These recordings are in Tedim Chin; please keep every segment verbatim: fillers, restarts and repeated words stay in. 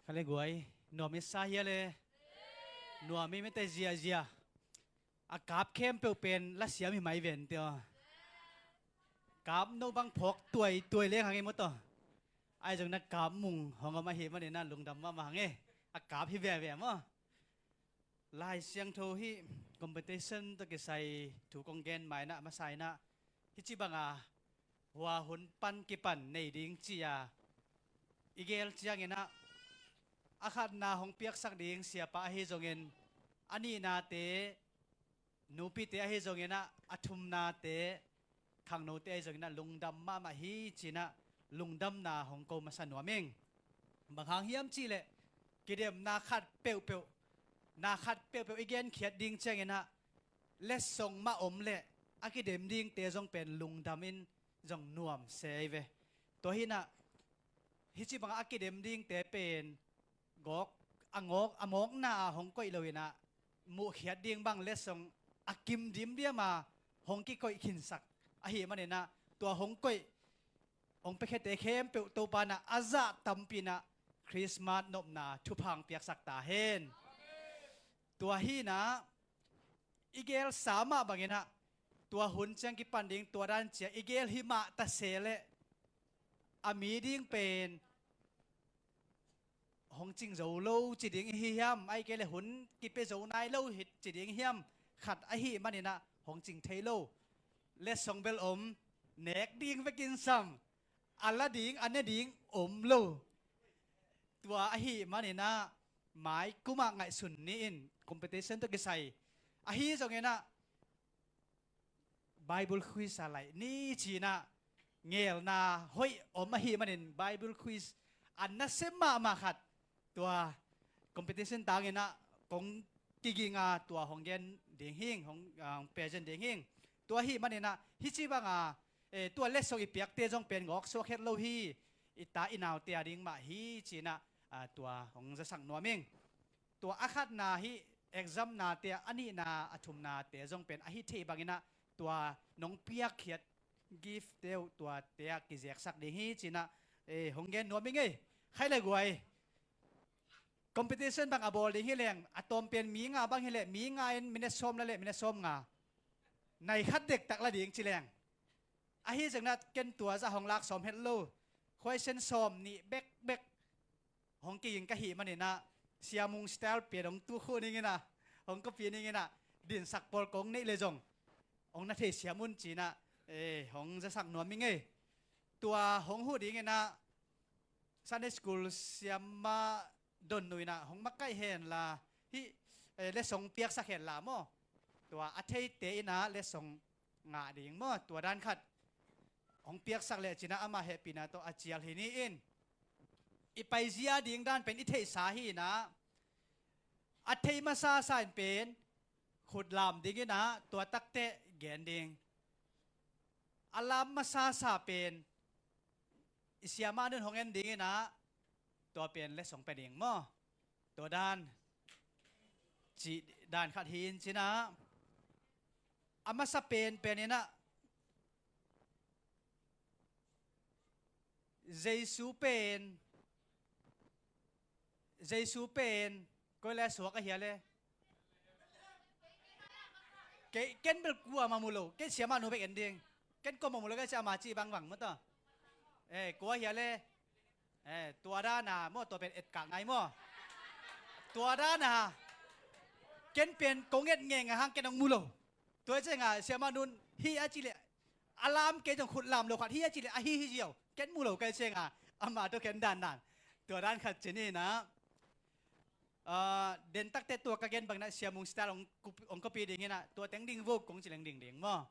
Ka le guai, nuam i sa hia le? Nuam i mete ziazia. A kap khempeuh pen lasiam hi mai ven tio. Kap no bang phawk tuai tuai leng hang i maw tio. Ai zong na kap mung hong om ahi manin a lungdam mahmah hang e. A kap hi veve maw. Lai Siangtho hih competition tawh kisai thu kong gen mai inah, a masa inah hih ci banga hua hun pan kipan nei ding ci-a i gel cianginah, a khatna hong piaksak ding siapa ahi zongin, a nihnate nupite ahi zonginah, a thumnate khangnote ahi zonginah lungdam mahmah hi cinah lungdamna hong ko masa nuam ing. Bang hang hiam cihleh kidemna khat peuhpeuh, na khat peuhpeuh i genkhiat ding cianginah letsong mah om leh a kidem dingte zong pen lungdam in zong nuam se ei ve. Tua hinah hih ci bangah a kidem dingte pen gawk, a ngawk, a mawkna a hong koih loinah muhkhiat ding bang letsong a kim dimdiama hong kikoih khinsak ahi maninah tua hong koih hong piakhiate khempeuh Topa inah a zah tampinah Christmas nopna thupha hong piaksak ta hen. Tua hinah i gelsa mah banginah tua hun ciang kipan ding tua dan cia i gel hi mah ta se leh a mi ding pen hong cing zo lo ci ding ihi hiam, ahih kei leh hun kipia zo nai lo hi ci ding hiam, khat ahi maninah hong cing thei lo. Letsong bel om, nek ding vekin sam, a la ding a ne ding om lo. Tua ahi maninah mai kumah ngaihsun ni in, competition tawh kisai ahi zonginah Bible quiz a laih ni cinah ngelna hoih om ahi manin Bible quiz a nasia mahmah khat tua competition tanginah kong kiginga tua hong gen ding hing, hong, ah, hong present ding hing. Tua ahi maninah hih ci banga, eh, tua letsong i piakte zong pen ngawk suak het lo hi, i ta i naute a ding mah hi cinah, ah, tua hong zasak nuam ing. Tua a khatna hih examnate ah, a nihna a thumnate zong pen ahi thei banginah tua nong piakkhiat giftte uh tuate ah kizeksak ding hi cinah, eh, hong gen nuam ing ei. Khai le guai, competition bang a bawl ding hi leng a tawm pen mi nga bang hileh mi nga in minute sawm la leh minute sawm nga nai khat dektak la ding ci leng. Ahi zonginah ken tua zah hong lak sawm het lo. Question sawm nih bekbek hong kiging ka hih maninah Sia Mung style pen hong tukhuh ninginah hong copy ninginah dinsak pawl kong neih le zong hong na thei siam un cinah, eh, hong zasak nuam ing ei. Tua hong huh dinginah Sunday school siamah Don Nu inah hong makaih henla hih, eh, letsong piaksak henla maw. Tua a theite inah letsong ngah ding maw, tua dan khat hong piaksak leh cinah amah hehpihna tawh a cial hi ni in. I paizia ding dan pen i theihsa hinah a thei masasa in pen khut lam dinginah tua takteh gen ding. A lam masasa pen i siamah nun hong en dinginah tua pen letsong pia ding maw. Tua dan cih dan khat hi in cinah a masa pen peninah Jesu pen, Jesu pen koi le suak ahia le? Kei, ken bel kuamah mu lo, kei siamah nu bek en ding. Ken kuamah mu lo, kei siamah cih bangbang maw tawh. Eh, kua ahia le? Eh, tua dana maw, tua pen etkak ngai maw. Tua dana ken pen kong et ngeingai hang ken hong mu lo. Tua cianga siamah nun hi a cih leh a lam kei zong khut lam lo khat hi a cih leh a hi hi ziau. Ken mu lo kei cianga amah tawh ken dandan. Tua dan khat ci ni inah. Ah, den takteh tua ka gen banginah Sia Mung style hong kup-, hong copy dinginah tua teng ding vo kong ci leng ding ding maw.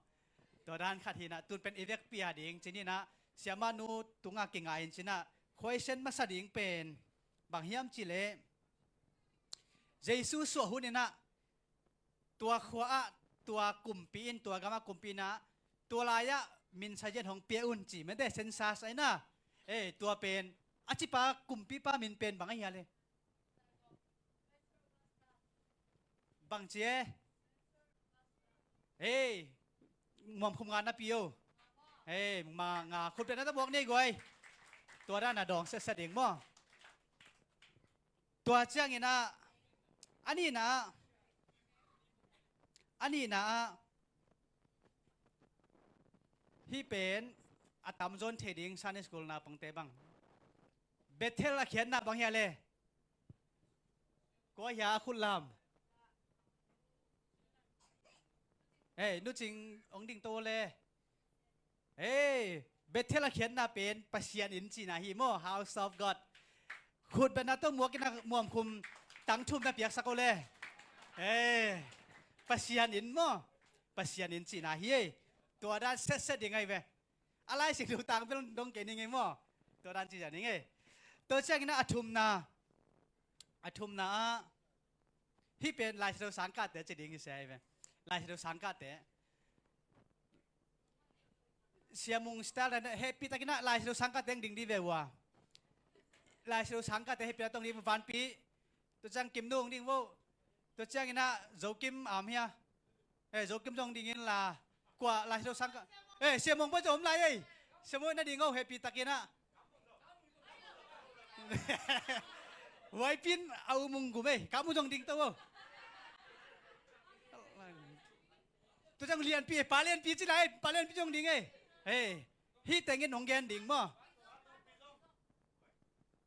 Tua dan khat hinah tun pen i vekpi a ding ci ninah siamah nu tunga kingai in cinah question masa ding pen bang hiam cihleh Jesu suah huninah tua khua-ah, tua kumpi in, tua gamah kumpi inah tua lai-ah min sazian hong pia un ci mete, census a inah. Eh, tua pen a cipa kumpipa min pen bang ahia le? Bang ci e? Hei, muam khum nga na pi o. Hei, ma nga khut pen na ta buak nei guai. Tua dana dawng setset ding maw. Tua ciangin ah, a nihna ah, a nihna ah, hih pen a tamzaw in thei ding Sunday school naupangte bang. Bethel a khiatna bang hia le? Kua hia a khut lam? Hei, Nu Cing hong ding to le. Hei, Bethel a khiatna pen Pasian inn cihna hi maw, House of God. Khut betna tawh muak in a muamkhum tang thum na piaksak o le. Hei, Pasian inn maw, Pasian inn cihna hi ei. Tua dan setset ding ahi ve. A Lai Siangtho tang bel dong kei ning ei maw. Tua dan cih ciang ning ei. Tua ciangin ah a thumna, a thumna ah, hih pen Lai Siangtho sangkahte ci ding hi sia hi ve. Lai Siangtho sangkahte. Sia Mung style dan hehpihtakin ah Lai Siangtho sangkahte hong ding dih ve ua. Lai Siangtho sangkahte hehpihtakin hong ding Vanpi. Tua ciang Kim Nu hong ding vo. Tua ciangin ah Zo Kim am hia. Eh, Zo Kim zong ding in la. Kua Lai Siangtho sangkah. Eh, Sia Mung peuh zong om lai ei. Sia Mung na ding o hehpihtakin ah. Huaipin a u mung gum ei. Ka mu zong ding to o. Tua ciang Lianpi, Pa Lianpi ci lai, Pa Lianpi zong ding ei. Hei, hih tengin hong gen ding maw?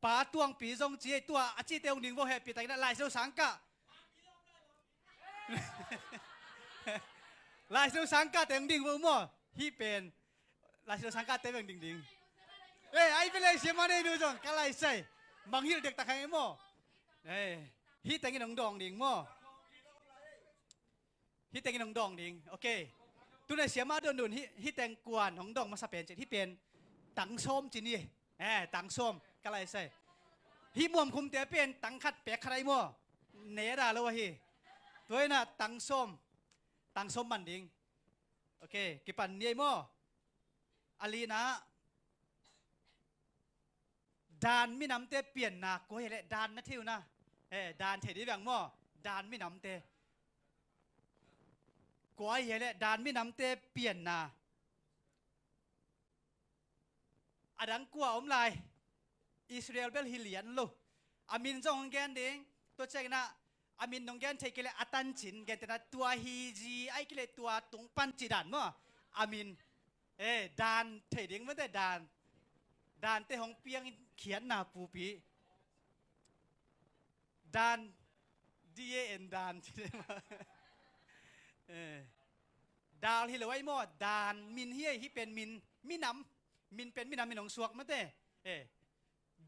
Pa Tuangpi zong ci ei, tua a cite hong ding vo hehpihtakin ah Lai Siangtho sangkah. Lai Siangtho sangkahte hong ding vo maw? Hih pen Lai Siangtho sangkahte beng ding ding. Eh, ai pe lei sia ma nei nu zong ka lai sai. Manghilh dektak hang ei maw? Eh, hih tengin hong dawng ding maw? Hih tengin hong dawng ding. Ok. Tuna siamah dondon hih, hih teng kuan hong dawng masa pen cin. Hih pen tang sawm cin hi. Eh, tang sawm. Ka lai sai. Hih muamkhumte pen tang khat pek khat ahi maw. Ne dah lo ahi. Tua inah tang sawm. Tang sawm man ding. Ok. Kipan ni ahi maw. A lina. Dan minamte pianna kua hi le dan na thei uh na. Eh, dan thei dih veng maw. Dan minamte. Kua hi le dan minamte pianna. A dang kua om lai. Israel bel hi lian lo. A min zong gen ding. Tua ciangin ah a min nong gen thei kei le a tancin gen tena tua hi zi ai kei le tua tung pan ci dan maw. A min. Eh, dan thei ding mate dan. Dante hong piang in khiatna pupi. Dan. D A N dan. Eh. Dal hi lo ai maw, dan min hi ei, hi pen min, minam. Min pen minam min hong suak mate. Eh.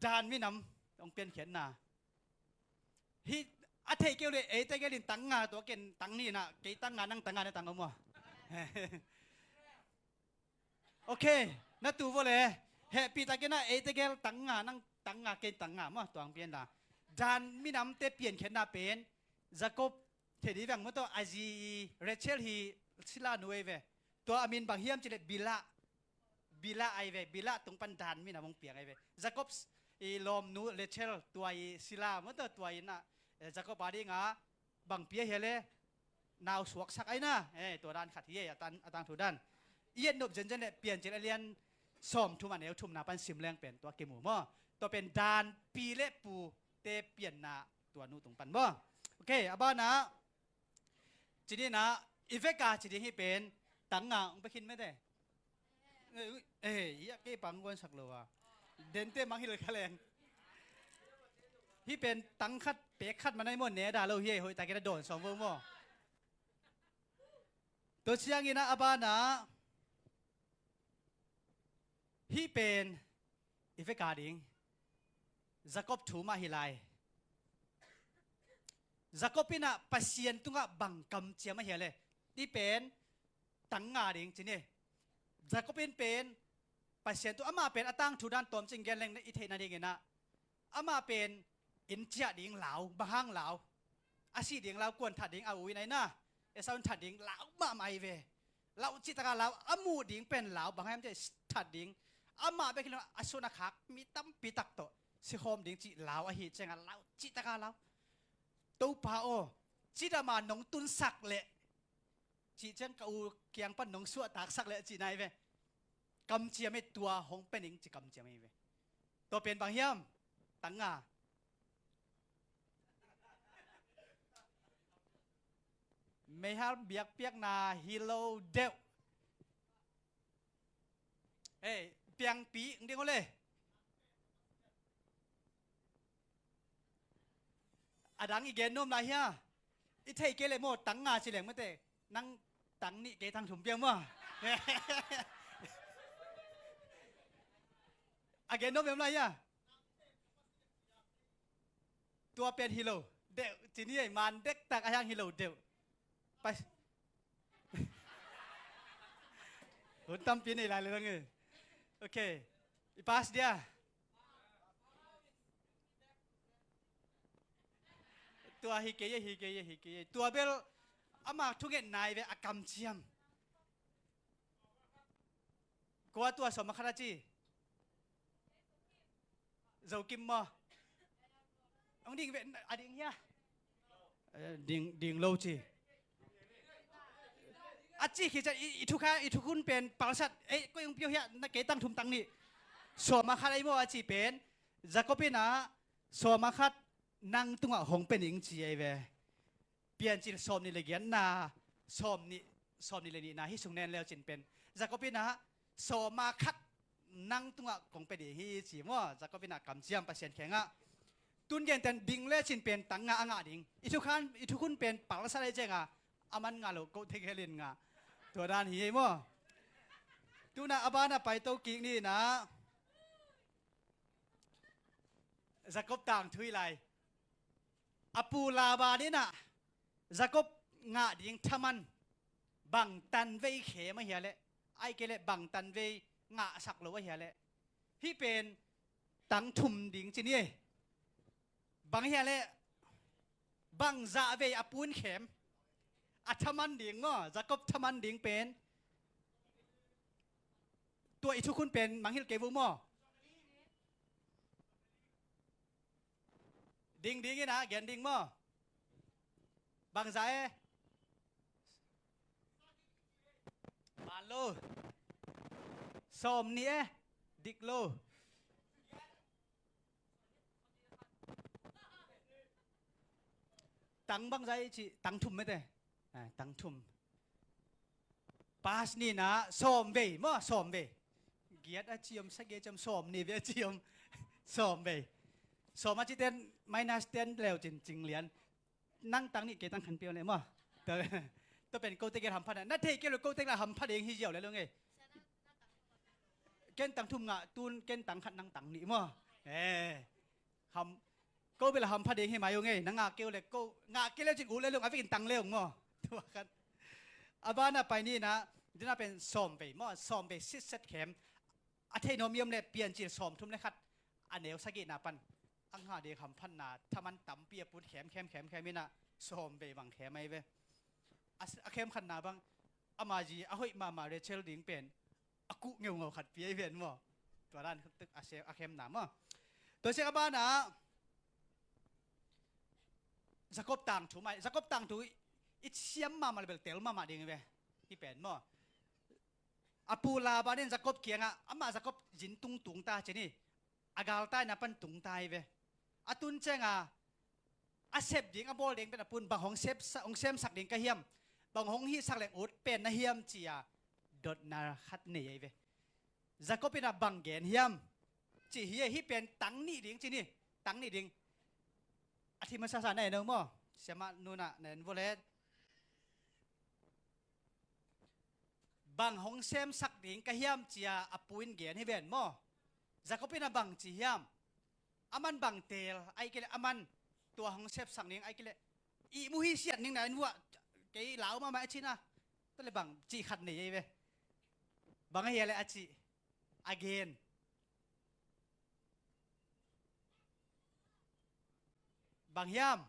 Dan minam hong pian khiatna. Hih a theih kei uh le eite gelin tang nga tua ken tang ni na kei tang nga nang tang nga na tang om uh a. Ok, na tu vua le hehpihtakin a eite gel tang nga nang tang nga kei tang nga mah tuang pian la. Dan minamte piankhiatna pen Jacob thei dih veng maw tawh a zi Rachel hi Sila nu ei ve. Tua a min bang hiam cileh Bila. Bila ai ve, Bila tung pan dan minam hong piang ai ve. Jacob i lawmnu Rachel tua i Sila maw tawh tua i na, eh, Jacob a dinga bang pia hia le nau suaksak ai na, eh, tua dan khat hi ei a tang, a tangthu dan. I et nop zenzen le Piancil a lian sawm thum a neu thumna pan sim leng pen tua kimu maw. Tua pen dan pi le pu te pianna tua nu tung pan maw. Ok, a bana Cini na i veka ci ding hi pen tang nga ong pe khin mete. Eh, eh, iya kei pang guan sak lo a. Dente mang hil kha leng. Hi pen tang khat pek khat manai maw ne da lo hi ei hoih takin a dawn sawm vo maw. Tua ciangin a bana Hih pen i veka ding Jacob thu mah hi lai. Jacob inah Pasian tungah bang kamciam ahi a le hih pen tang nga ding cini. Jacob in pen Pasian tu amah pen a tangthu dan tawmcing gen leng i theihna dinginah amah pen in ciah ding lau, bang hang lau? A sih ding lau, kuan that ding a u in aina. Esau in that ding lau mahmah hi ve. Lau cihtaka lau, a muh ding pen lau, bang hang hiam ciah that ding. Amah bek hi lo a sun a khak mi tampi tak tawh sikhawm ding cih lau ahi cianga lau cihtaka lau. Topa aw, cidama nong tunsak leh cih ciang ka u kiang pan nong suahtaksak leh cihna hi ve. Kamciam hi tua hong pe ning ci kamciam hi ve. Tua pen bang hiam? Tang nga. Meihal biakpiakna hi lo deuh. Ei, piangpi ding uh le. A dang i gen nuam lai hia? I theih kei le maw, tang nga ci leng mate. Nang tang nih, kei tang thum piang maw? A gen nuam em lai hia? Tua pen hi lo deuh ci ni ei, man dektak a hiang hi lo deuh. Pai. Hun tampi nei lai le dang e. Ok. I pass dia. Tua hi kei e, hi kei e, hi kei e. Tua bel ama thungetna hi ve, a kamciam. Kua tua sawm a khat a ci? Zokim maw? Hong ding ve, a ding hia? Eh, ding, ding lo ci. A ci khi ciah i, i thu kha, i thukhun pen palsat. Ei, koi hong pio hia, na kei tang thum tang nih. Sawm a khat ei maw a ci pen. Jacob in ah sawm a khat nang tungah hong pia ning ci ei ve. Piancil sawm nih le giatna, sawm nih, sawm nih le nihna hih sung nen leu cin pen. Jacob in ah sawm a khat nang tungah kong pia ding hi ci maw. Jacob in ah kamciam Pasian khengah. Tun genten ding le cin pen tang nga a ngah ding. I thukhan, i thukhun pen palsat ei cianga. A man ngah lo, ko thei khelin ngah. Tua dan hi ei maw. Tuna a bana paito kik ni na. Jacob tangthu hi lai. A pu Laban in ah Jacob ngah ding thaman bangtan vei khem ahia leh, ahih kei leh bangtan vei ngahsak lo ahia leh, hih pen tang thum ding ci ni ei. Bang hia leh, bangzah vei a pu in khem. A thaman ding maw, Jacob thaman ding pen. Tua i thukhun pen mangngilh kei vo maw. Ding ding in ah gen ding maw. Bangzah e. Man lo. Sawm nih e. Dik lo. Tang bangzah e ci, tang thum mete. Ah, tang thum. Pass ni na, sawm vei maw, sawm vei. Giat a ci om, sagih a ci om, sawm nih vei a ci om. Sawm vei. Sawm a ci ten, minus ten leu cin cing lian. Nang tang nih, kei tang khat piang le maw. Tua pen kote gel hamphat na. Na thei kei lo, kote gel hamphat ding hi ziau le lo ngei. Ken tang thum ngah, tun ken tang khat nang tang nih maw. Eh. Ham, ko bel hamphat ding hi mai ung ei, na ngah kei uh le, ko ngah kei le cin uh le lung, a vekin tang le ung maw. Tua khat. A bana pai ni na, dina pen sawm vei maw, sawm vei sitset khem. A thei nuam i om le Piancil sawm thum le khat. A neu sagihna pan. A ngah ding hamphatna, thaman tampi a pu in khem, khem, khem, khem in ah sawm vei bang khem ahi ve. A, a khem khatna bang, ama zi, a hoih mahmah Rachel ding pen. A kuh ngeungau khat pi ahi ven maw. Tua dan tuk a se, a khemna maw. Tua se a bana Jacob tangthu mai. Jacob tangthu i, i siam mahmah le bel tel mahmah ding ve. Hi pen maw. A pu Laban in Jacob kiangah, amah Jacob zin tung tung ta ci ni. A galtaina pan tung ta hi ve. A tun cianga a sep ding, a bawl ding pen a pu in bang hong sep sa-, hong semsak ding ka hiam, bang hong hihsak leng ut pen na hiam ci-a dotna khat nei ahi ve. Jacob in ah bang gen hiam ci hi, hih pen tang nih ding ci ni. Tang nih ding. A thim a sasa na en uh maw. Siamah nunah na en vua le. Bang hong semsak ding ka hiam ci-a a pu in gen hi ven maw. Jacob in ah bang ci hiam. Aman bang teel, ahih kei leh aman tua hong sepsak ning, ahih kei leh ihmu hi siat ning na in vua, kei lau mahmah a cih na. Tua leh bang cih khat nei ahi ve. Bang ahi a leh a cih. A gen. Bang hiam.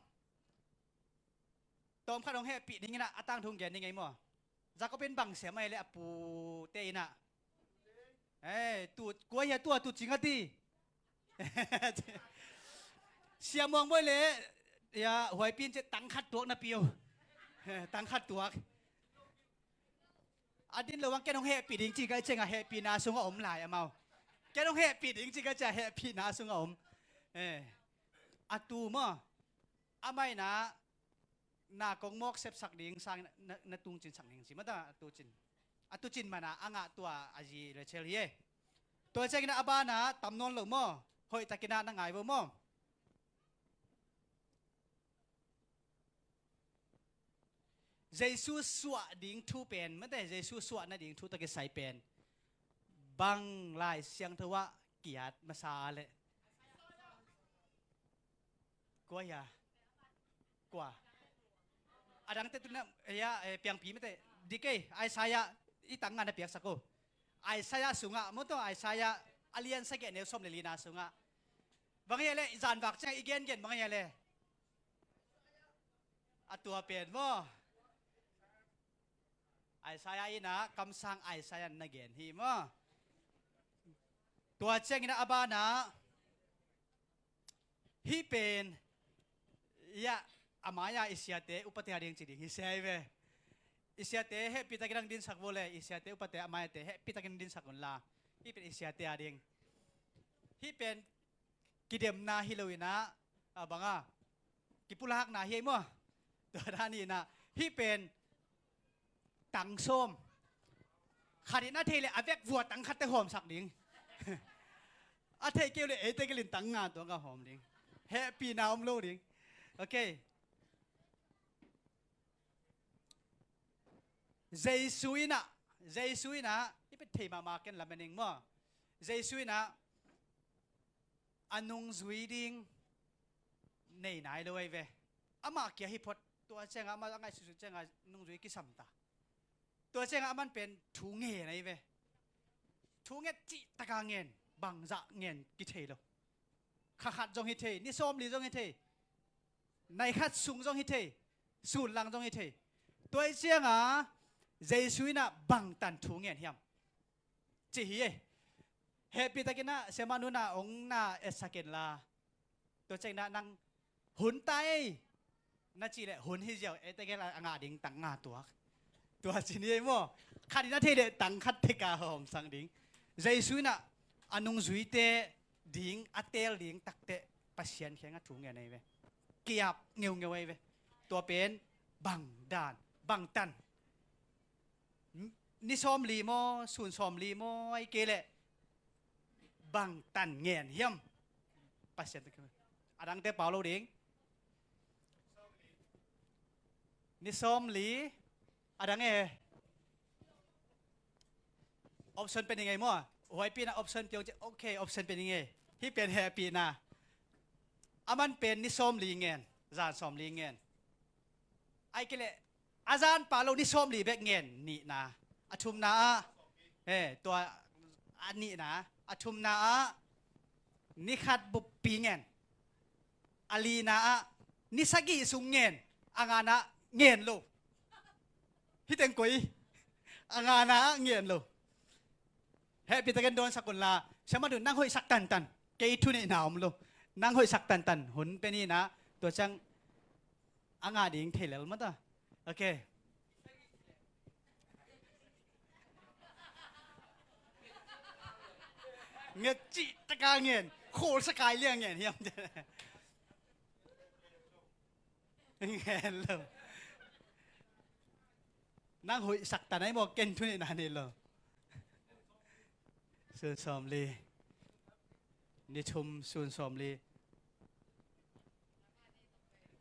Tawm khat hong hehpih ning in ah, a tangthu hong gen ning ei maw. Jacob in bang siam ahi leh a pute in ah. Eh, tu, kua hia tua tu cing a ti. Siam muang boi le, ya, huai pin ce tang khat tuak na piu. Eh, tang khat tuak. A din lo ang ken hong hehpih ding ci ka i ceng a hehpihna sung a om lai amau. Ken hong hehpih ding ci ka i ceng a hehpihna sung a om. Eh, a tu maw. A mai na, na kong mawk sepsak ding sang na, na, na tungcin sak ding ci mata a tucin. A tucin mana a ngah tua a zi le cel hi e. Tua ciangin a bana tam nawn lo maw? Hoih takin a na ngai vo maw? Jesu suah ding thu pen, mate, Jesu suah nading thu tawh kisai pen bang Lai Siangtho ah ki-at masa leh? Kua hia? Kua? A dangte tu na, hia, eh, piangpi mate. Dik ei, Isaiah i tang nga na piaksak uh. Isaiah sungah, maw tua Isaiah a lian sagih a neu sawm le lina sungah. Bang hia leh, i zanvak ciang i gengen bang hia leh? A tua pen maw? Isaiah in ah, kamsang Isaiah na gen hi maw? Tua ciangin ah a bana, hih pen, ya, a mai-a i siate upate a ding ci ding hi sia hi ve. I siate hehpihtakin ang dinsak vo le, i siate upate a mai-ate hehpihtakin ang dinsak unla. Hih pen i siate a ding. Hih pen kidemna hi lo in ah, a banga, kipulakna hi ei maw? Tua dan in ah, hih pen tang sawm. Khat in a thei leh a vekvua tang khatte hawmsak ding. A thei kei uh leh eite kilin tang nga tuak a hawm ding. Hehpihna om lo ding. Ok. Jesu in ah, Jesu in ah, i pet thei mahmah ken lamen ing maw? Jesu in ah, a nungzui ding nei nai lo ahi ve. Amah kia hi phot, tua ciangah amah a ngaihsutsuh ciangah nungzui kisam ta. Tua ciangah aman pen thu ngen ahi ve. Thu nget cihtaka ngen, bangzah ngen kithei lo. Kha khat zong hi thei, ni sawmli zong hi thei, nai khat sung zong hi thei, sun lang zong hi thei. Tua hi ciangah Jesu in ah bangtan thu ngen hiam? Ci hi ei. Hehpihtakin ah siamah nu in ah hong na etsak inla. Tua ciangin ah nang hun ta ei. Na cih leh hun hi ziau, eite gel a ngah ding tang nga tuak. Tua ci ni ei maw? Khat in a thei leh tang khat tek a hawmsak ding. Jesu in ah a nungzuite ding, a teel ding takteh Pasian kiangah thu ngen ahi ve. Ki-ap ngeungeu ahi ve. Tua pen bangdan, bangtan. Ni sawmli maw, sun sawmli maw, ahih kei leh bangtan ngen hiam? Pasian, a dangte pau lo ding. Ni sawmli, a dang e. Option pe ning ei maw? Huaipihna option pia ung ci, ok, option pe ning ei. Hih pen hehpihna. Aman pen ni sawmli ngen, zan sawmli ngen. Ahih kei leh a zan pau lo ni sawmli bek ngen, nihna. A thumna ah, eh, tua a nihna, a thumna ah ni khat buppi ngen. A lina ah ni sagih sung ngen, a ngana ah ngen lo. Hih teng koi, a ngana ah ngen lo. Hehpihtakin dawnsak unla, siamah nu, nang hoihsak tantan, kei thuneihna om lo. Nang hoihsak tantan, hun pe ni in ah, tua ciang a ngah ding thei lel mata. Ok. Nget cihtaka ngen, khawlsa kai liang ngen hiam? Ngen lo. Nang hoihsak ta nai maw, ken thuneihna nei lo. Sun sawmli. Ni thum sun sawmli.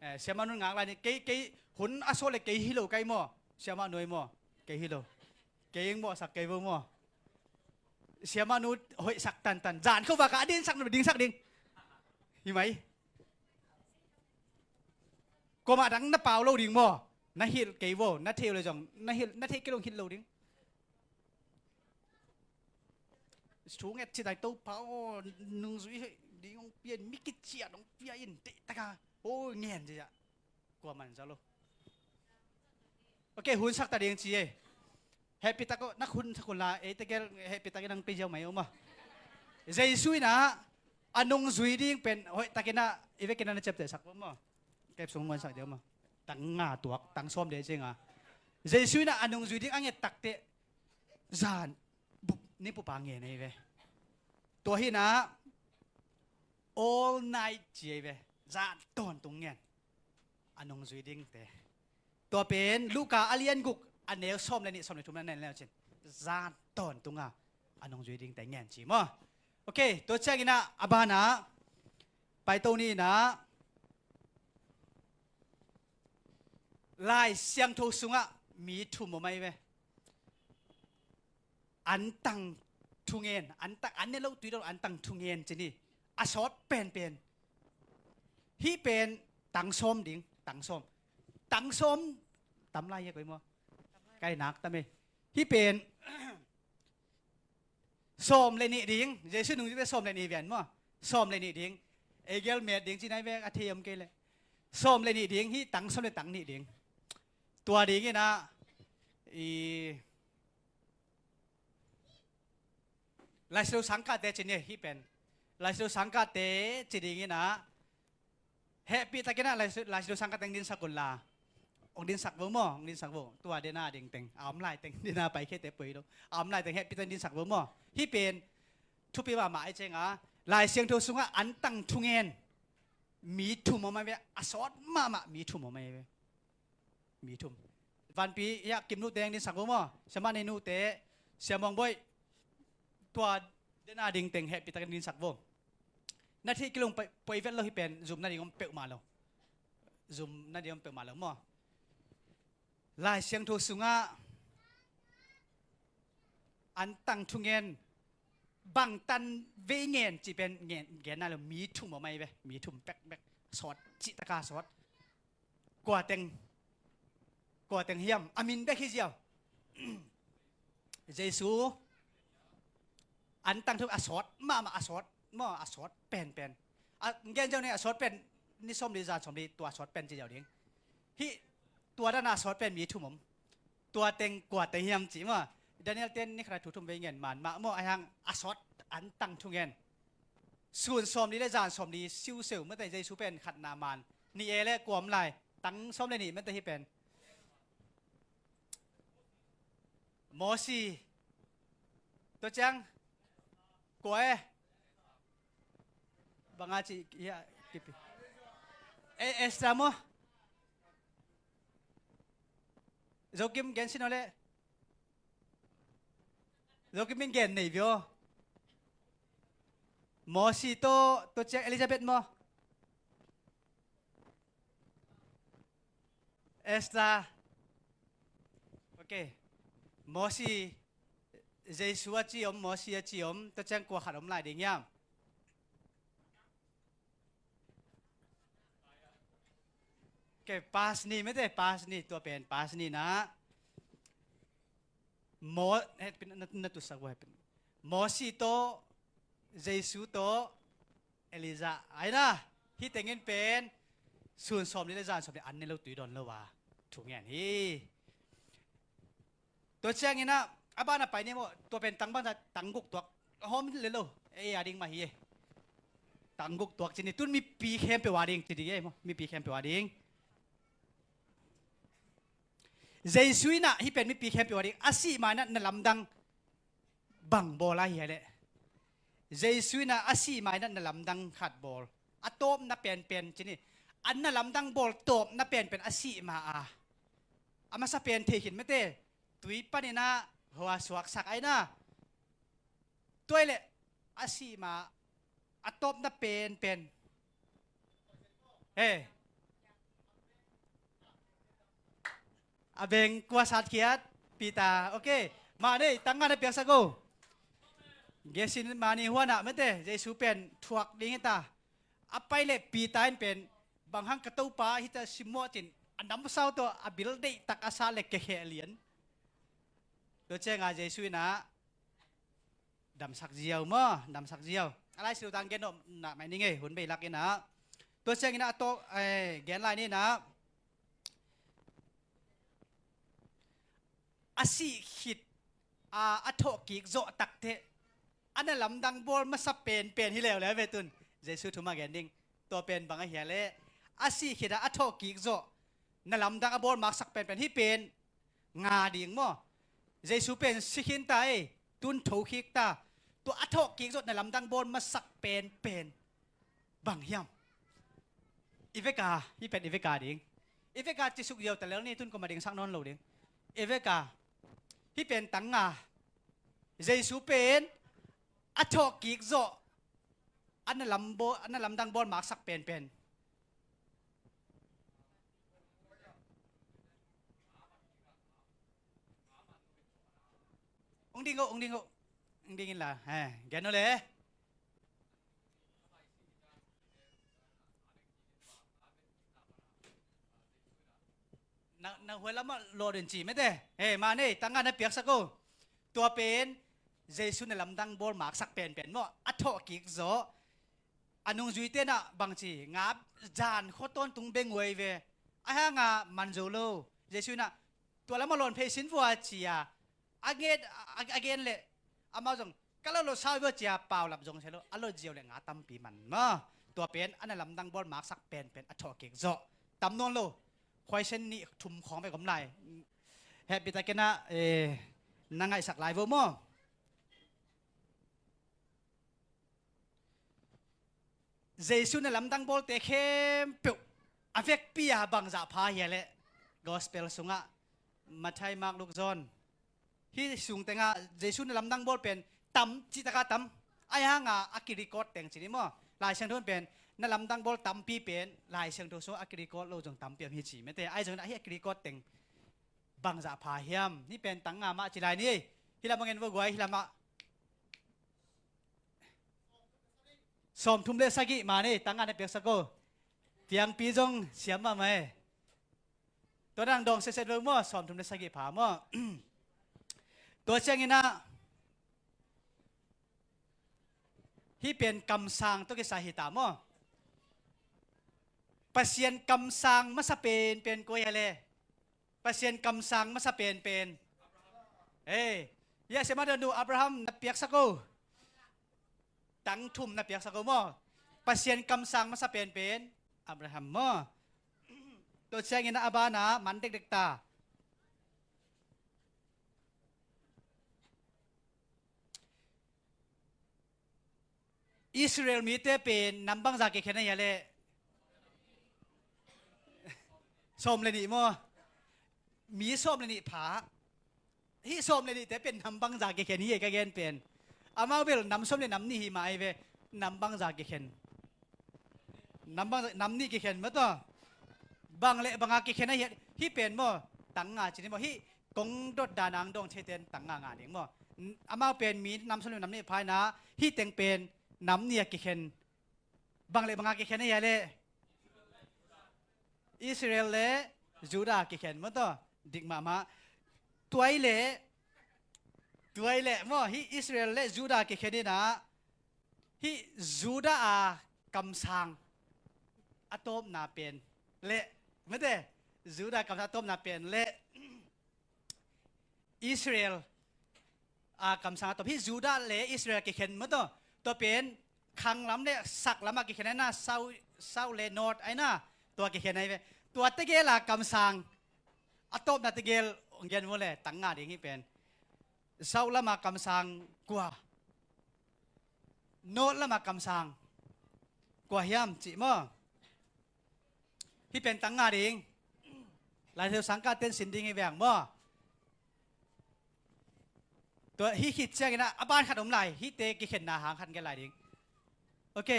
Eh, siamah nu in ngak lai ni, kei, kei, hun a sawt leh kei hi lo kai maw? Siamah nu ei maw? Kei hi lo. Kei eng mawhsak kei vo maw? Siamah nu hoihsak tantan. Zan khovak a dingsak, dingsak ding. Hi mai. Kuamah dang na pau lo ding maw? Na hilh kei vo, na thei uh leh zong, na hilh, na theih kei lo hilh lo ding. Thu nget ci tai Topa aw, nungzui ding hong pia in, mi kician hong pia in, teihtaka. Aw, ngen ci a. Kuaman za lo. Ok, hun sak ta ding ci e. Hehpihtak aw, nak hun sak unla, eite gel hehpihtak in nang pia ziau mai aw maw. Jesu in ah, a nungzui ding pen, hoihtakin ah, i vekin ah na ciaptehsak maw. Kep sung muansak ding maw. Tang nga tuak, tang sawm ding cing a. Jesu in ah, a nungzui ding a nget takteh, zan, bup, ni bup a ngen ahi ve. Tua hi in ah, all night ci ahi ve. Zan tawntung ngen. A nungzui dingte. Tua pen Luka a lian guk a neu sawm le nih, sawm le thum na en le uh cin, zan tawntunga a nungzui dingte ngen ci maw. Ok, tua cianginah a banah paito ni inah Lai Siangtho sungah mi thum om ahi ve. Antang thungen, antang, an ne lo tui lo antang thungen ci ni. A sawt penpen. Hih pen tang sawm ding, tang sawm. Tang sawm tam lai hia koi maw? Kai nak tam e. Hih pen sawm le nih ding, Jesu nungzuite sawm le nih vian maw? Sawm le nih ding. Ei gel met ding ci nai vek a thei om kei le. Sawm le nih ding, hih tang sawm le tang nih ding. Tua ding inah i Laisiangtho sangkahte ci ni hih pen. Laisiangtho sangkahte ci ding inah hehpihtakinah Laisiangtho sangkah teng dinsak unla. Ong dinsak vo maw, ong dinsak vo. Tua dena ding teng a om lai teng dena paikhete poi lo. A om lai teng hehpihtakin dinsak vo maw. Hih pen thupi mahmah ai cianga Laisiangtho sungah antang thungen mi thum om ahi ve. A sawt mahmah mi thum om ahi ve. Mi thum. Vanpi hiah Kim nute ang dinsak vo maw? Siamah nei nute, Siamawng Boih. Tua dena ding teng hehpihtakin dinsak vo. Na theih kilung poi vet lo hih pen zum nading om peuhmah lo. Zum nading om peuhmah lo maw? Laisiangtho sungah antang thungen bangtan vei ngen cih pen ngen, ngen nai lo, mi thum om ahi ve, mi thum pekpek sawt cihtaka sawt. Kua teng, kua teng hiam a min bek hi ziau. Jesu antang thuk a sawt mahmah a sawt maw a sawt penpen. A gen ziau ni a sawt pen ni sawm li zan sawm li tua a sawt pen ci ziau ding. Hih tua dana a sawt pen mi thum om. Tua teng kua teng hiam ci maw. Daniel ten ni khat a thu thum vei ngen man mah maw a hiang a sawt antang thungen. Sun sawm li le zan sawm li siuseu mate Jesu pen khatna man. Ni e le kua om lai tang sawm le nih mate hih pen. Mosi. Tua ciang kua e. Banga ci hiah kipi. E, Esther maw? Zokim gen sin aw le. Zokim in gen nei vio. Mosi tawh tua ciang Elizabeth maw? Esther. Ok. Mosi, Jesu a ci om, Mosi a ci om, tua ciang kua khat om lai ding hiam? Ok, pas ni mete, pas ni, tua pen pas ni na. Mo, eh, na, na tusak ua pen. Mosi tawh, Jesu tawh, Elijah ai na, hih tengin pen sun sawm li le zan sawm li an ne lo tui dawn lo a thu ngen hi. Tua ciangin ah a ban a pai ni maw, tua pen tang bang ta tang guk tuak a hawm le lo ei a ding mah hi e. Tang guk tuak ci ni tun mipi khempeuh a ding ci ding e maw, mipi khempeuh a ding. Jesu in ah hih pen mipi khempeuh a ding a sih ma in ah na lamdang bang bawl a hi a leh. Jesu in ah a sih ma in ah na lamdang khat bawl a tawpna penpen ci ni. An na lamdang bawl tawpna penpen a sih ma a. A masa pen thei khin mete tui panin ah hua suaksak ai na. Tua i leh a sih ma a tawpna penpen. He. A beng kua satkhiat Peter. Ok. Mah nei tang nga na piaksak o. Gethsemane huan ah mete Jesu pen thuak ding hi ta. A pai leh Peter in pen bang hang ka Topa hita simmawh cin a namsau tawh a bil deihtak a sa leh kekheh lian. Tua cianga Jesu in ah damsak ziau maw, damsak ziau. A lai siutang gen nawh na mai ning ei hun bei lak in ah. Tua ciangin ah a tawk gen lai ni in ah. A sih khit a a thawhkik zawh takteh a na lamdang bawl masa penpen hi leuleu ve tun. Jesu thu mah gen ding. Tua pen bang a hi a leh a sih khit a a thawhkik zawh na lamdang a bawl maksak penpen hi pen nga ding maw. Jesu pen si khin ta ei tun tho khik ta. Tua a thawhkik zawh na lamdang bawl masak penpen bang hiam? I veka, hih pen i veka ding. I vek a ci suk ziau ta lel ni, tun kua mah dingsak nawn lo ding. I vek a, hih pen tang nga. Jesu pen a thawhkik zawh, a na lam bawl, a na lamdang bawl maksak penpen. Ong ding uh, ong ding uh. Ong ding in la. Eh, gen uh le. Na, na huai lamah lawh den ci mete. Eh, mah nei, tang nga na piaksak uh. Tua pen Jesu na lamdang bawl maksak penpen maw. A thawhkik zawh. A nungzuite nah bangci, nga zan khua tawntung beng huai ve. Ahi hanga man zo lo. Jesu nah, tua lamah lawn phei sin vua ci a. A gen, a, a gen leh amau zong ka lo lo sau vua ci a, paulap zong se lo. A lo ziau leh nga tampi man maw. Tua pen a na lamdang bawl maksak penpen a thawhkik zawh. Tam nawn lo. Khuaisen nih thum khawng vek om lai. Hehpihtakin ah, eh, na ngaihsak lai vo maw. Jesu na lamdang bawlte khempeuh a vekpi a bangzah pha hia leh, Gospel sungah Matthai, Mark, Luke, John, hih sung tengah Jesu na lamdang bawl pen tam, cihtakah tam. Ahi hanga a kirecord teng ci ni maw. Lai Siangtho pen na lamdang bawl tampi pen Lai Siangtho sungah a kirecord lo zong tampi om hi ci mete. Ahi zongin ah hih a kirecord teng bangzah pha hiam? Hih pen tang nga mah ci lai ni. Hih lamah ngen vo guai, hih lamah. Sawmthum le sagih mah nei, tang nga na piaksak uh. Piangpi zong siam mahmah e. Tua nang dawng setset vo maw, sawmthum le sagih pha maw. Tua ciangin ah hih pen kamsang tawh kisai hi ta maw. Pasian kamsang masa penpen kua hia le. Pasian kamsang masa penpen. Ei, ya siamah donu Abraham na piaksak uh. Tang thum na piaksak uh maw. Pasian kamsang masa penpen Abraham maw. Tua ciangin a bana man dekdek ta. Israel mite pen nam bangza kikhen a hia leh? Sawm le nih maw? Mi sawm le nih pha. Hih sawm le nihte pen nam bangza kikhen hi e ka gen pen. Amau bel nam sawm le nam nih hi mah ahi ve. Nam bangza kikhen. Nam bangza, nam nih kikhen maw tawh. Bang le banga kikhen a hia, hih pen maw? Tang nga ci ni maw? Hih kong dot dan ang dawng theiten tang nga nga ding maw. Amau pen mi nam sawm le nam nih pha hi na, hih teng pen nam nih a kikhen. Bang le banga kikhen a hia leh? Israel le Judah kikhen maw tawh. Dik mahmah. Tua i leh, tua i leh maw, hih Israel le Judah kikhen in ah, hih Judah a kamsang a tawpna pen le, mete, Judah kamsang a tawpna pen le Israel a kamsang a tawp. Hih Judah le Israel kikhen maw tawh. Tua pen khanglam le saklam a kikhen ahi na, south, south le north ahi na, tua kikhen ahi ve. Tua tegel a kamsang a tawpna tegel ong gen maw le, tang nga ding hih pen. South lama kamsang kua? North lama kamsang kua hiam cih maw? Hih pen tang nga ding. Lai Siangtho sangkah ten sin ding hi veng maw? Tua hih khit ciangin ah a ban khat om lai, hihte kikhenna hang khat gen lai ding. Ok.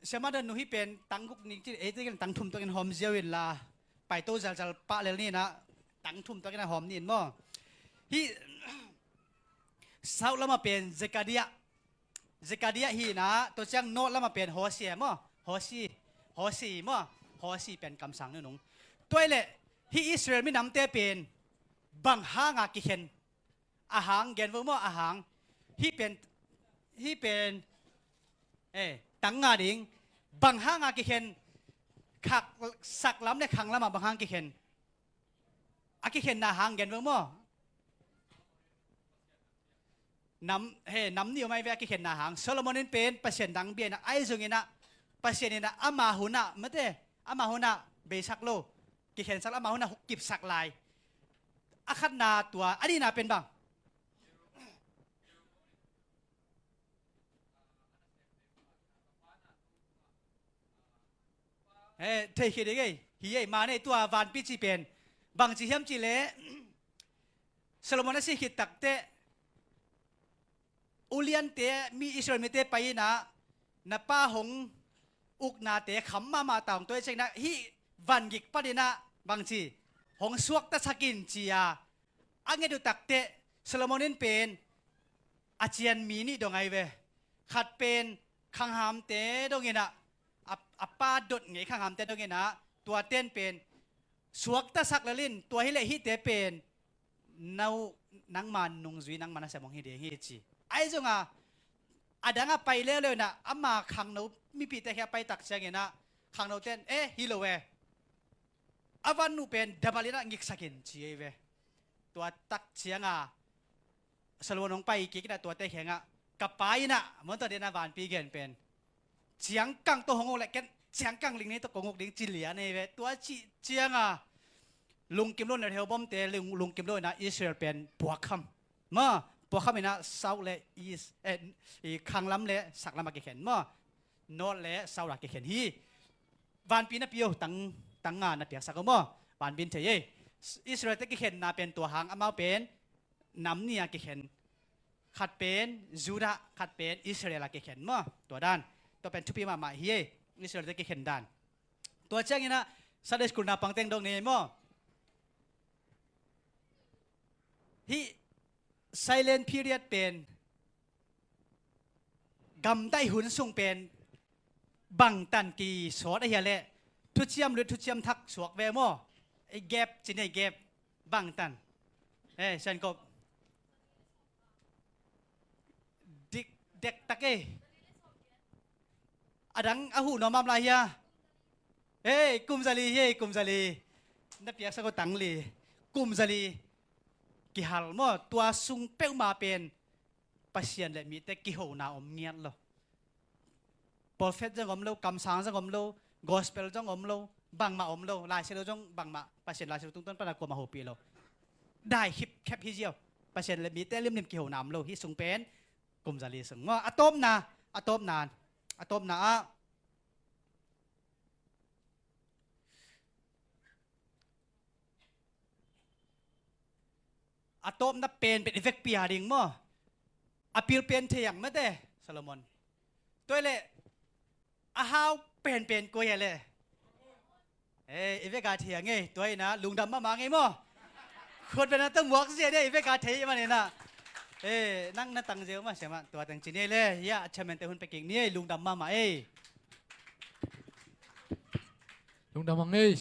Siamah donu hih pen tang guk ning ci, ei tegel tang thum tuakin hawm ziau in la. Paito zalzal pah lel ni in ah, tang thum tuakin a hawm ni in maw? Hih south lama pen Zekaria. Zekaria hi in ah, tua ciang north lama pen Hosea maw? Hosi, Hosi maw? Hosi pen kamsang nunung. Tua i leh hih Israel minamte pen bang hanga kikhen? A hang gen vo maw, a hang. Hih pen, hih pen, eh, tang nga ding. Bang hanga kikhen? Khak, saklam le khanglam ah bang hang kikhen? A kikhenna hang gen vo maw? Nam, he, nam nih om ahi ve a kikhenna hang. Solomon in pen Pasian dang bia in ah, ahi zongin ah Pasian in ah ama hun ah, mate, ama hun ah beisak lo, kikhensak lo, ama hun ah kipsak lai. A khatna tua, a nihna pen bang? He, thei khit ding ei. Hi ei, mah nei, tua vanpi cih pen bangci hiam cih leh Solomon a si khit takteh uliante, mi Israel mite pai in ah, na pa hong uknate kham mahmah ta ung, tua hi ciangin ah hih vangik panin ah bangci, hong suaktasak in ci-a a nget uh takteh Solomon in pen a cian mi nih dong ahi ve. Khat pen khanghamte dongin ah, a, a pa dot ngei khanghamte dongin ah, tuate'n pen suaktasak lel in, tua hi leh hihte pen no, nangma nungzui, nangma nasem hong hi ding hi ci. Ahi zongin a dang a pai leuleu in ah, ama khangno mipite kiang a pai tak ciangin ah khangnote'n, eh, hi lo e, a van uh pen double in ah ngiksak in ci ei ve. Tua tak ciangin Solomon hong pai kik in ah tuate kiangah, ka pa in ah, mawtaw den a vanpi gen pen, ciangkang tawh hong uk leh ken ciangkang ling ni tawh kong uk ding ci lian ei ve. Tua cih ciangin lungkim lo in ah, Rehoboam-te lung, lungkim lo in ah Israel pen puakham. Maw, puakham in ah south le east, eh, i khanglam le saklam a kikhen maw, north le south a kikhen hi. Vanpi na pia uh, tang, tang nga na piaksak uh maw. Vanpi in thei ei. Israel-te kikhenna pen tua hang, amau pen nam nih a kikhen. Khat pen Judah, khat pen Israel a kikhen maw. Tua dan, tua pen thupi mahmah hi ei, Israel-te kikhen dan. Tua ciangin ah Sunday school naupangte'n dong ni ei maw. Hih silent period pen gamdaih hun sung pen bangtan kisawt ahia leh, thuciam lut thuciam thak suak ve maw. Ei, gap ci ni ei, gap. Bangtan, eh, Siankop, dik, dektak ei. A dang a huh nuam mahmah lai hia? Ei, kum zali hi ei, kum zali. Na piaksak uh tang li. Kum zali kihal maw. Tua sung peuhmah pen Pasian le mite kihona om ngiat lo. Prophet zong om lo, kamsang zong om lo, gospel zong om lo, bangmah om lo, Lai Siangtho zong bangmah, Pasian Lai Siangtho tungtawn pan a kuamah hopih lo. Dai khipkhep hi ziau. Pasian le mite limlim kihona om lo. Hih sung pen kum zali sung maw. A tawpna, a tawpna, a tawpna ah a tawpna penpen i vekpi a ding maw. A pil pen thei ang mate, Solomon. Tua hi leh a hau penpen kua hia leh? Eh, i vek a thei ang ei, tua hi in ah lungdam mahmah ang ei maw. Khut beng a tawh muak zia dia, i vek a thei ahih manin ah. Eh, nang na tang zel mah, siamah, tua teng ci ni ei leh, hia, a chairman-te hun pia kik ni ei, lungdam mahmah ei. Lungdam ang ei.